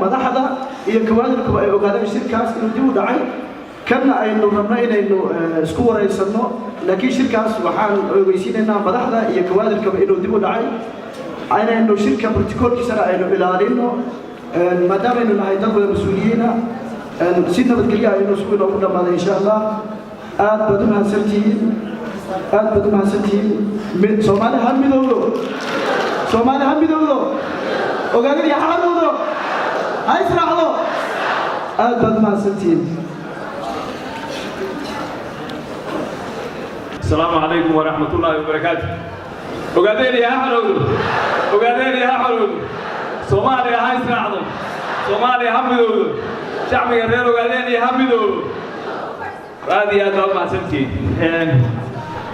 Madaxda iyo kawaadirkuba ay ogaadeen shirkaas inuu dib u dhacay, kanna aynu rabno inaynu isku waraysanno. Laakiin shirkaas waxaan ogeysiinaynaa madaxda iyo kawaadirkaba inuu dib u dhacay, inaynu shirka protocolkiisana aynu ilaalino, maadaamaynu nahay dad wada mas-uuliyiina. Si nabadgelyo aynu isugu inoogu dhammaaday, insha Allah. Aad baad u mahadsantihiin, aad baad u mahadsantihiin. Soomaali ha midowdo, Soomaali ha midowdo, Ogaadada ha xorowdo, ha israacdo. Aad baad u mahadsantihiin. السلام عليكم ورحمة الله وبركاته. Ogaadeen ha xorowdo, Ogaadeen ha xorowdo, Soomaaliya ha israacdo, Soomaaliya ha midowdo, shacbiga reer Ogaadeen ha midowdo. Aad iyo aad baa u mahadsantihiin.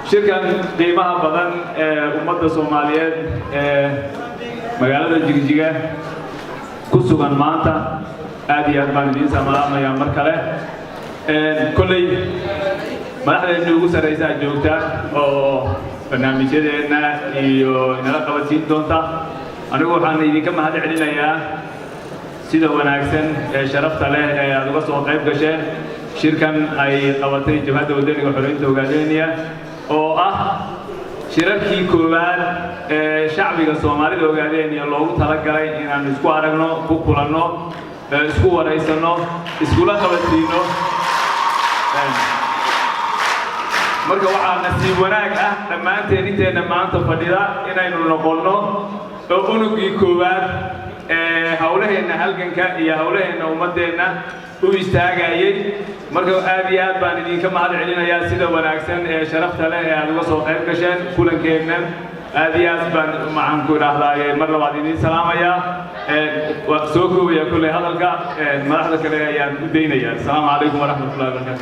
Shirkan qiimaha badan ee ummadda Soomaaliyeed ee magaalada Jigjiga ku sugan maanta, aad iyo aad baan idiin salaamayaa mar kale. Kolley madaxdeenna ugu sarraysaa joogta oo barnaamijyadeenna iyo inala qabadsiin doonta. Anigu waxaan idinka mahad celinayaa sida wanaagsan ee sharafta leh ee aad uga soo qayb gasheen shirkan ay qabatay Jabhadda Waddaniga Xoreynta Ogaadeniya, oo ah shirarkii koowaad ee shacbiga Soomaalida Ogaadeniya loogu talagalay inaanu isku aragno, ku kulanno, isku waraysanno, iskula qabadsiinno. Marka waxaa nasiib wanaag ah dhammaanteen inteenna maanta fadhida inaynu noqonno oo unugii koowaad ee howlaheenna halganka iyo howlaheenna ummaddeenna u istaagayey. Marka aad iyo aad baan idinka mahad celinayaa sida wanaagsan ee sharafta leh ee aad uga soo qayb gasheen kulankeenna. Aad iyo aad baan maxaan ku idhaahdaaye mar labaad idiin salaamayaa. Waa soo koobaya kolley hadalka, madaxda kale ayaan u daynaya. Asalaamu calaykum waraxmatullahi wabarakatu.